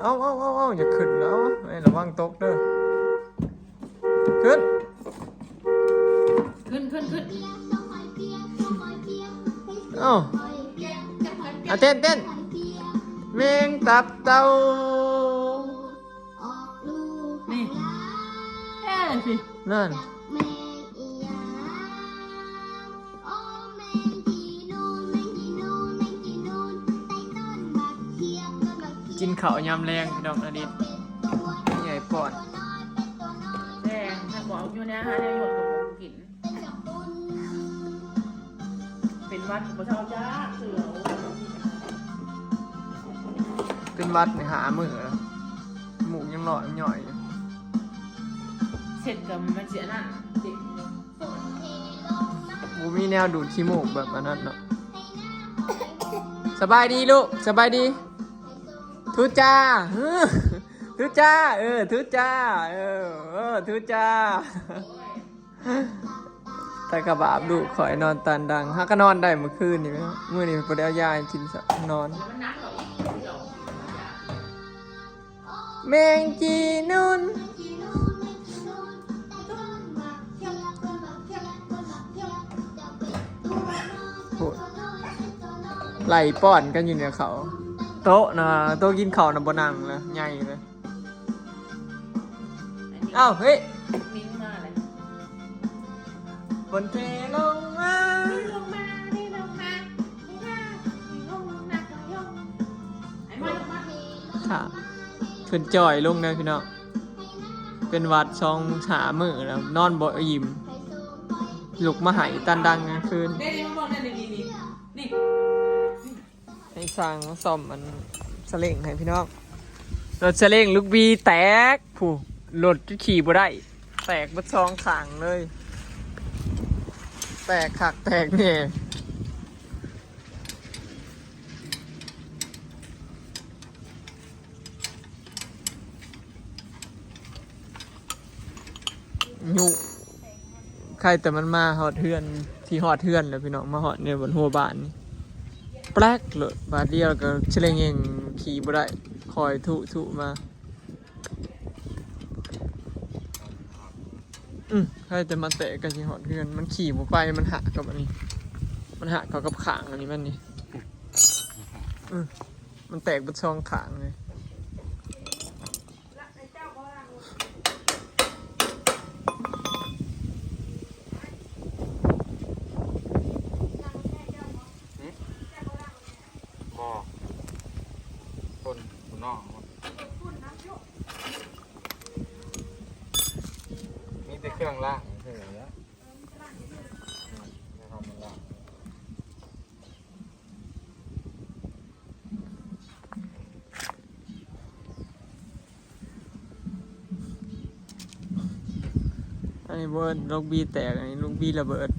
ເອົາ ເອົາ ເອົາ ເອົາ ຢ່າຂຶ້ນແລ້ວ ໃຫ້ລະວັງຕົກເດີ ຂຶ້ນ ຂຶ້ນ ຂຶ້ນ ຂຶ້ນ ເອົາ ອ່ະ ເຕັ້ນ ເຕັ້ນ ແມງຕັບເຕົ່າ ນີ້ ເອີ ນັ້ນ ກິນເຂົ້າຍາມແລງ ພີ່ນ້ອງອາລິດ ແມ່ໃຫຍ່ປ້ອນ ແດງ ຖ້າບໍ່ເອົາຢູ່ໃນອາຫານແນວຢູ່ກໍບໍ່ກິນ ເປັນຫວັດກໍບໍ່ເຊົາຈັກເທື່ອ ເປັນຫວັດນີ້ຫ້າມື້ແລ້ວ ມູກຍັງຫຼອກຍັງຍ່ອຍຢູ່ ເຊັດກໍມັນຊິອັນນັ້ນ ບໍ່ມີແນວດູດຂີ້ມູກແບບອັນນັ້ນເນາະ. ສະບາຍດີລູກ ສະບາຍດີ. ທຸຈ້າ ເອີ ທຸຈ້າ ເອີ ທຸຈ້າ ເອີ ເອີ ທຸຈ້າ. ຕາກະບາບລູກຂ້ອຍນອນຕານດັງ ຫາກະນອນໄດ້ມື້ຄືນນີ້ ມື້ນີ້ບໍ່ໄດ້ເອົາຢາໃຫ້ກິນຊະ ນອນ. ແມງຈີນູນ ໂອ້ ໄລ່ປ້ອນກັນຢູ່ເໜືອເຂົາ ໂຕະນະ ໂຕະກິນເຂົ້ານະບໍ່ນັ່ງເລີຍ ໃຫຍ່ເລີຍ. ອ້າວ ເຮີ້ຍ ມິງມາເລີຍ ຝົນເທລົງມາ ຄ່ະ ເພິ່ນຈ່ອຍລົງເດີພີ່ນ້ອງ ເປັນຫວັດສອງສາມມື້ແລ້ວ ນອນບໍ່ອີ່ມ ລຸກມາໄຫ້ຕານດັງກາງຄືນ. ໃຫ້ຊ່າງມາສ້ອມອັນສະເລັ້ງໃຫ້ພີ່ນ້ອງ ລົດສະເລັ້ງລູກບີແຕກ ຜູ້ ລົດຂີ່ບໍ່ໄດ້ ແຕກເບິດສອງຂ້າງເລີຍ ແຕກຄັກແຕກແນ່. ຍຸ ໃຄ່ແຕ່ມັນມາຮອດເຮືອນ ຊິຮອດເຮືອນແລ້ວພີ່ນ້ອງ ມາຮອດໃນບ່ອນຫົວບ້ານນີ້ ແປກໂລດ ບາດດຽວກໍສະເລັ້ງເອງຂີ່ບໍ່ໄດ້ ຄ່ອຍທຸໆມາ. ອື ໃຄ່ແຕ່ມາແຕະກໍຊິຮອດເຮືອນ ມັນຂີ່ບໍ່ໄປ ມັນຫັກກັບອັນນີ້ ມັນຫັກເຂົ້າກັບຂ້າງອັນນີ້ມັນນີ້ ອື ມັນແຕກເບິດສອງຂ້າງເລີຍ. ບໍ່ ຄົນ ຄົນນອກ ມີແຕ່ເຄື່ອງລ້າງຊື່ໆ ໃຫ້ເຮົາມາລ້າງ. ອັນນີ້ບໍ່ເອີ້ນລູກບີແຕກ ອັນນີ້ລູກບີລະເບີດ.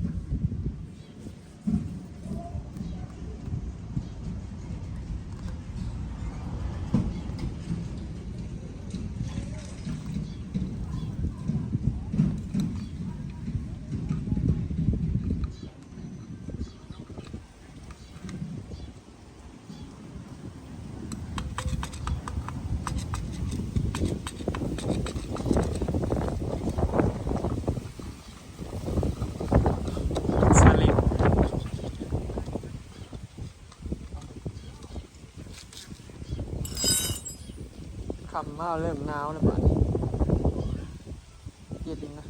ຄ່ຳມາເລີ່ມໜາວແລ້ວບາດນີ້ ເຢັນນະ.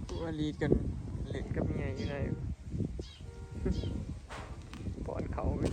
ຕົວະລີດກັນ ເຫຼັ້ນກັບເມຍຢູ່ໃນ ປ້ອນເຂົ້າເປັນ.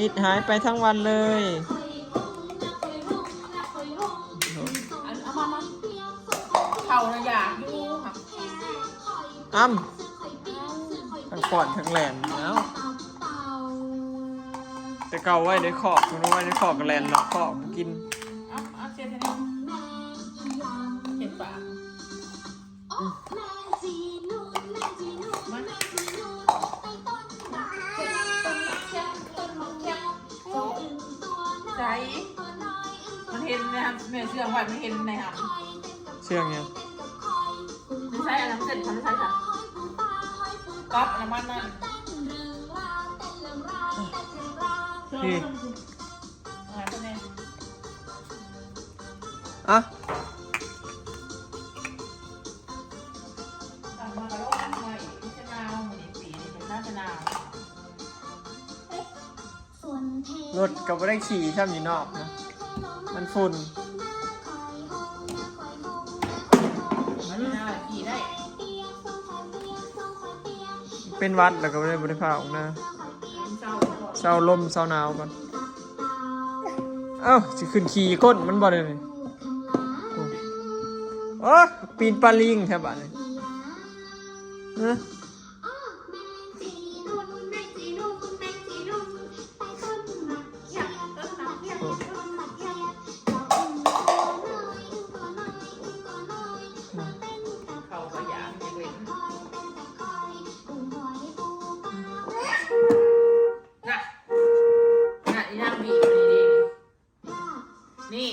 ລິດຫາຍໄປທັງວັນເລີຍ. ອັນ ເອົາມາ ມາ ເຂົ້ານະຢາກຢູ່ ອ້ຳ ທັງປ້ອນທັງແລ່ນ. ເອົ້າ ແຕ່ເກົ່າໄວ້ໃນຄອກ ເພິ່ນເອົາໄວ້ໃນຄອກກໍແລ່ນເລາະຄອກກິນ. ເອົາ ເອົາ ເຊັດໃຫ້ແດ່ ເຊັດປາກ. ອືມ ມາ ໃສ່ ມັນເຫັນນະ ແມ່ເຊື່ອງໄວ້ ມັນເຫັນໃນຫັ້ນ. ເຊື່ອງຫຍັງ? ມັນໃສ່ອັນນັ້ນ ເສັ້ນ ມັນໃສ່ຊະ ກັບອັນນັ້ນ ມັນນັ້ນ ນີ້ ອະ ລົດກໍບໍ່ໄດ້ຂີ່ຊ້ຳຢູ່ນອກນະ ມັນຝຸ່ນ. ເປັນຫວັດແລ້ວກໍບໍ່ໄດ້ ບໍ່ໄດ້ພາອອກນາ ເຊົາລົມເຊົາໜາວກ່ອນ. ເອົ້າ ຊິຂຶ້ນຂີ່ກົ້ນມັນບໍ່ເດນີ້? ໂອ້ ໂອ້ ປີນປາລິງແທ້ບາດນີ້. ຮະ? ນະ ນະ ອີນາງບີບນີ້ເດ້ ນີ້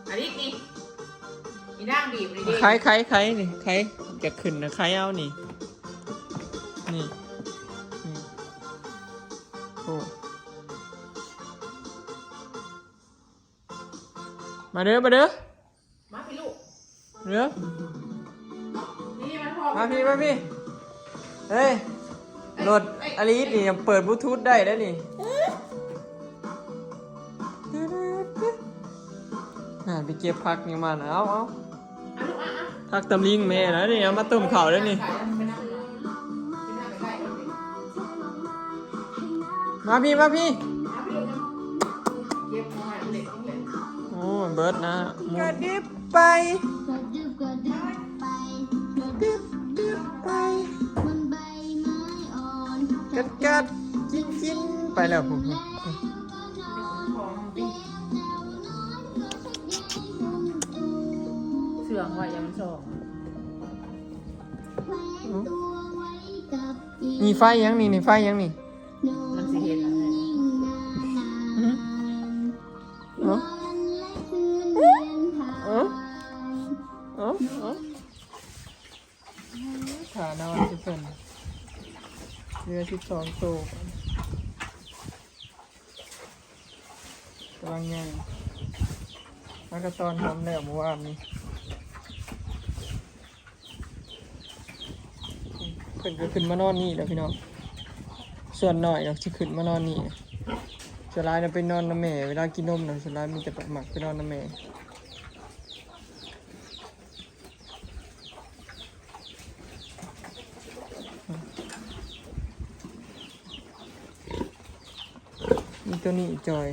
ອາລິດນີ້ ອີນາງບີບນີ້ເດ້ ໄຄ ໄຄ ໄຄ ນີ້ ໄຄ ຢາກຂຶ້ນນະ ໄຄເອົານີ້ ນີ້ ນີ້ ໂອ້ ມາເດີ ມາເດີ ມາພີ່ລູກ ເດີ ນີ້ມາພໍ່ ມາພີ່ ມາພີ່. ເຮີ້ຍ ລົດອາລິດນີ້ຍັງເປີດບລູທູດໄດ້ເດ້ນີ້. ນານ ໄປເກັບຜັກຍັງມານະ ເອົາ ເອົາ ຜັກຕຳລິງແມ່ນະນີ້ ເອົາມາຕົ້ມເຂົ້າເດ້ນີ້. ມາພີ່ ມາພີ່ ໂອ້ ເບິດນະ ກະດິບໄປ ກະດິບ ກະດິບໄປ ກະດິບ ກະດິບໄປ ກັດ ກັດ ກິນ ກິນ ໄປແລ້ວພຸ້ນ. ເຊື່ອງໄວ້ຢ່າມັນສ່ອງ. ນີ້ໄຟຫຍັງນີ້ ນີ້ໄຟຫຍັງນີ້? ມັນຊິເຮັດຫຍັງ? ຫື? ເອົ້າ ເອົ້າ ເອົ້າ ເອົ້າ ຖ້ານອນຊິເພິ່ນ ເຫຼືອສິບສອງໂຕ ກຳລັງຍ່າງ ມາກະຕອນຫອມແລ້ວມື້ວານນີ້. ເພິ່ນກໍຂຶ້ນມານອນນີ້ແຫຼະພີ່ນ້ອງ ສ່ວນໜ້ອຍກໍຊິຂຶ້ນມານອນນີ້ ສ່ວນຫຼາຍນະໄປນອນນຳແມ່ ເວລາກິນນົມນະ ສ່ວນຫຼາຍມີແຕ່ມັກໄປນອນນຳແມ່. ມີໂຕນີ້ຈອຍ.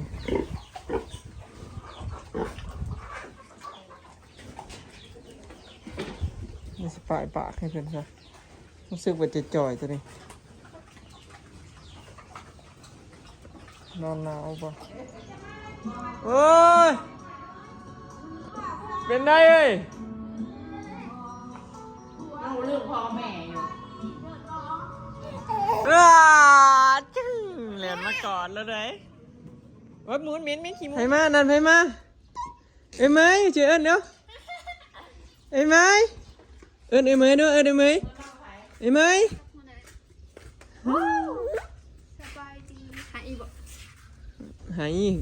ປາຍປາກໃຫ້ເພິ່ນຊະ ຮູ້ສຶກວ່າຈະຈ່ອຍໂຕນີ້. ນອນໜາວບໍ່? ໂອ້ຍ ເປັນໄດເອີຍ? ເວົ້າເລື່ອງພໍ່ແມ່ຢູ່. ອ້າ ຈຶ່ງ ແລ່ນມາກອດແລ້ວເດ້. ໂອ້ຍ ໝູນເໝັນ ເໝັນຂີ້ໝູນ. ໃຜມາ ນັ້ນໃຜມາ? ເອີຍເມຍ ເອີ້ນເດີ້ ເອີຍເມຍ ເອີ້ນເອີຍເມຍເດີ້ ເອີ້ນເອີຍເມຍ ເອີຍເມຍ. ສະບາຍດີ. ຫາຍອີກບໍ່? ຫາຍອີກ.